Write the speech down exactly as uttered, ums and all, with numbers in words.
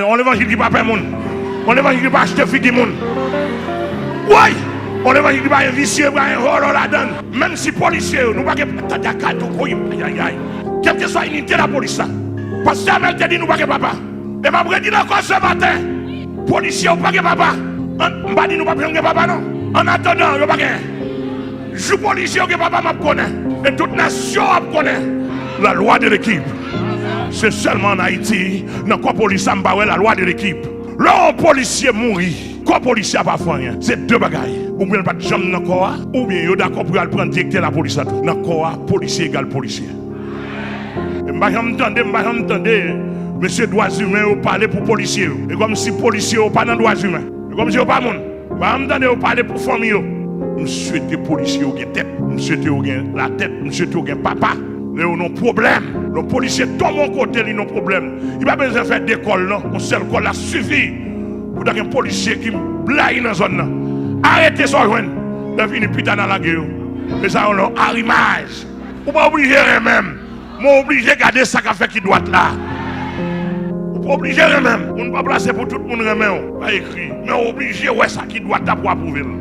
On levanjil ki pa pè moun. On levanjil ki pa achte figi moun. Woy! On levanjil ki pa gen visye, pa gen vòlò ladan l. Menm si polisye yo, nou pa gen tande akado koyim. Ayayay. Kèlkeswa inite lapolis la. Pastè Amèl te di nou pa gen papa. E m ap redi l ankò se maten. Polisye yo pa gen papa. An, m pa di nou p ap janm gen papa non. Annatandan, yo pa gen. Jou polisye yo gen papa m ap konnen. E tout nasyon ap konnen. La loi de l'équipe. Se sèlman an Ayiti, nan kò polis la, m pa wè la loi de l'équipe. Lè yon polisye mouri, kò polisye a pa fè anyen. Se de bagay. Oubyen l pa t janm nan kò a, oubyen yo dakò pou y al pran direktè lapolis la tou. Nan kò a, polisye egal polisye. E m pa janm tande, m pa jann tande mesye dwa imen yo pale pou polisye yo. E kòmsi polisye yo pa nan dwa imen. E kòmsi yo pa moun. M pa janm tande yo pale pou fanmi yo. M swete polisye yo gen tèt. M swete yo gen latèt. M swete yo gen papa. Lè yo nan pwoblèm, lè yon polisye tonbe yon kote, li nan pwoblèm, li pa bezwen fè de kòl non. Yon sèl kòl la sifi pou ta gen polisye ki blayi nan zòn nan. Arete sa w jwenn. Lè fini, pita n a lage yo. E sa yon lòt arimaj. Ou pa oblije renmen m, men w oblije gade sa k ap fè ki dwat la. Ou pa oblije renmen m. Moun pa plase pou tout moun renmen w, pa ekri. Men w oblije wè sa ki dwat la pou w apwouve l.